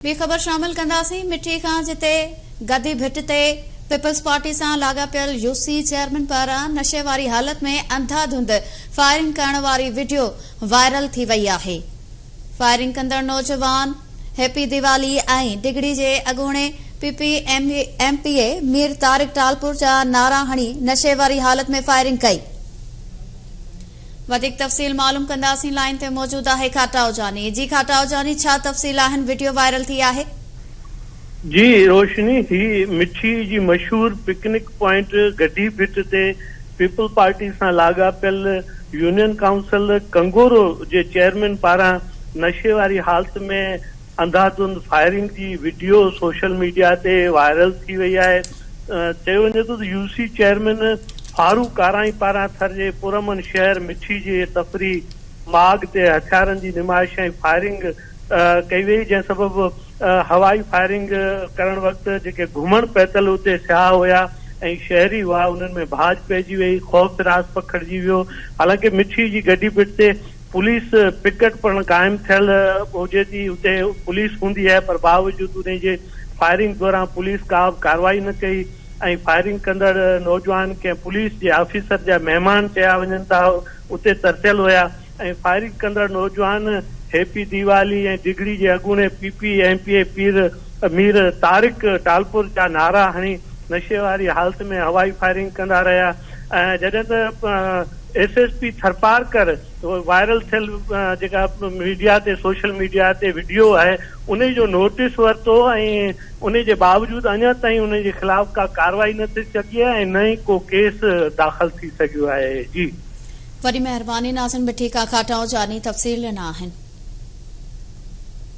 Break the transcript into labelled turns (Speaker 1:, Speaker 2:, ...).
Speaker 1: ٻي خبر شامل ڪنداسين مٺي کان جتي گدي ڀٽ تي پيپلز پارٽي سان لاڳاپيل يوسي چيئرمين پاران نشي واري حالت ۾ انڌا ڌنڌ فائرنگ ڪرڻ واري وڊيو وائرل ٿي وئي آهي. فائرنگ ڪندڙ نوجوان هيپي ديوالي ۽ ڊگهڙي جي اڳوڻي P P M P A Mir Tariq Talpur جا نعرا هڻي نشي واري حالت ۾ فائرنگ ڪئي. وڌيڪ تفصيل معلوم ڪنداسين لائين تي موجود آهي کاٽائو جاني جي کاٽائو جاني ڇا تفصيل آهن وڊيو وائرل ٿي آهي.
Speaker 2: جي روشني هي مٺي جي مشهور پڪنڪ پوائنٽ گڍي ڀٽ تي پيپلز پارٽي سان لاڳاپيل يونين ڪائونسل ڪنگورو جي چيئرمين پاران نشي واري حالت ۾ انڌاڌنڌ فائرنگ جي وڊيو سوشل ميڊيا تي وائرل ٿي وئي آهي. چيو وڃي ٿو ته يو سي چيئرمين فاروق آرائين پاران ٿر جي پرامن شهر مٺي جي تفريح ماڳ تي هٿيارن جي نمائش ۽ فائرنگ ڪئي وئي جنهن سبب هوائي فائرنگ ڪرڻ وقت جيڪي گهمڻ پهتل اتي سياح هيا ۽ شهري هئا انهن ۾ ڀاڄ پئجي وئي خوف هراس پکڙجي ويو حالانڪه مٺي جي گڍي پٽ تي پوليس پڪٽ پڻ قائم ٿيل هجي ٿي، اتي پوليس هوندي آهي پر باوجود انهي جي فائرنگ دوران پوليس ڪا به ڪارروائي نه ڪئي ۽ فائرنگ ڪندڙ نوجوان ڪنهن پوليس جي آفيسر جا مهمان چيا وڃن ٿا اتي ترسيل هيا ۽ فائرنگ ڪندڙ نوجوان هيپي ديوالي ۽ ڊگهڙي جي اڳوڻي P P M P A Pir Mir Tariq Talpur جا نعرا هڻي نشي واري حالت ۾ هوائي فائرنگ ڪندا رهيا ۽ جڏهن ته S S P Tharparkar viral ٿيل جيڪا ميڊيا تي سوشل ميڊيا تي وڊيو آهي انهي جو نوٽيس ورتو ۽ انهي جي باوجود اڃا تائين انهي جي خلاف ڪا ڪارروائي نه ٿي سگهي آهي ۽ نه ئي ڪو ڪيس داخل ٿي سگهيو آهي جي.
Speaker 1: وڏي مهرباني ناظرين مٺي ڪا کاٽائو جاني تفصيل ڏنا آهن.